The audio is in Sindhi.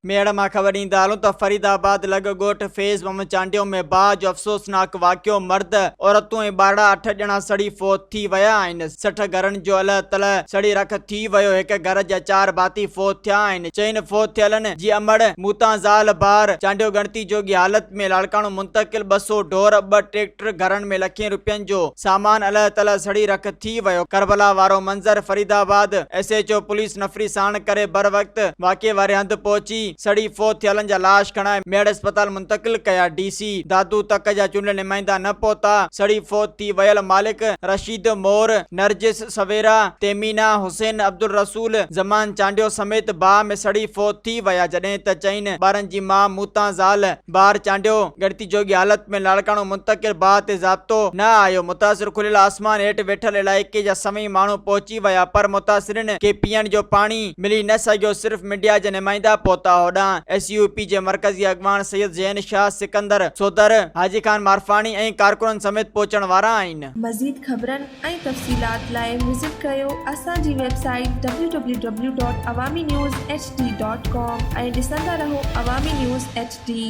ميهڙ مان خبر ڏيندا هلون ته فريد آباد لڳ ڳوٺ فيض محمد چانڊيو ۾ باهه جو افسوسناڪ واقعو، مرد، عورتون ۽ ٻارڙا اٺ ڄڻا سڙي فوت ٿي ويا آهن، 60 گهرن جو الهه تلهه سڙي رک ٿي ويو، هڪ گهر جا چار ڀاتي فوت ٿيا آهن، چئن فوت ٿيلن جي امڙ موتان زال بهار چانڊيو ڳڻتي جوڳي حالت ۾ لاڙڪاڻو منتقل، 200 ڍور، ٻه ٽريڪٽر، گهرن ۾ لکين روپين جو سامان الهه تلهه سڙي رک ٿي ويو، ڪربلا وارو منظر، Faridabad, S H O police نفري ساڻ ڪري بروقت واقعي واري هنڌ پهچي سڙي فوت ٿيلن جا لاش کڻائي ميهڙ اسپتال منتقل ڪيا، ڊي سي دادو تڪ جا چونڊيل نمائندا نه پهتا، سڙي فوت ٿي ويل مالڪ رشيد مور، نرجس سويرا، تيمينا حسين، عبدالرسول، زمان چانڊيو سميت باهه ۾ سڙي فوت ٿي ويا، جڏهن ته چئن ٻارن جي ماء موتان زال بهار چانڊيو ڳڻتي جوڳي حالت ۾ لاڙڪاڻو منتقل باهه تي ضابطو نه آيو، متاثر کليل آسمان هيٺ ويٺل علائقي جا سوين ماڻهو پهچي ويا پر متاثرين کي پيئڻ جو پاڻي ملي نه سگهيو صرف ميڊيا جا نمائندا پهتا هوڏانهن ايس يو پي جي مرڪزي اڳواڻ سيد زين شاهه، سڪندر سودر، حاجي خان مارفاڻي ۽ ڪارڪنن سميت پهچڻ وارا آهن. مزيد خبرن ۽ تفصيلات لاء وزٽ ڪريو اسان جي website W W W dot Awami news H D dot com ۽ ڏسندا رهو عوامي نيوز ايڇ ڊي.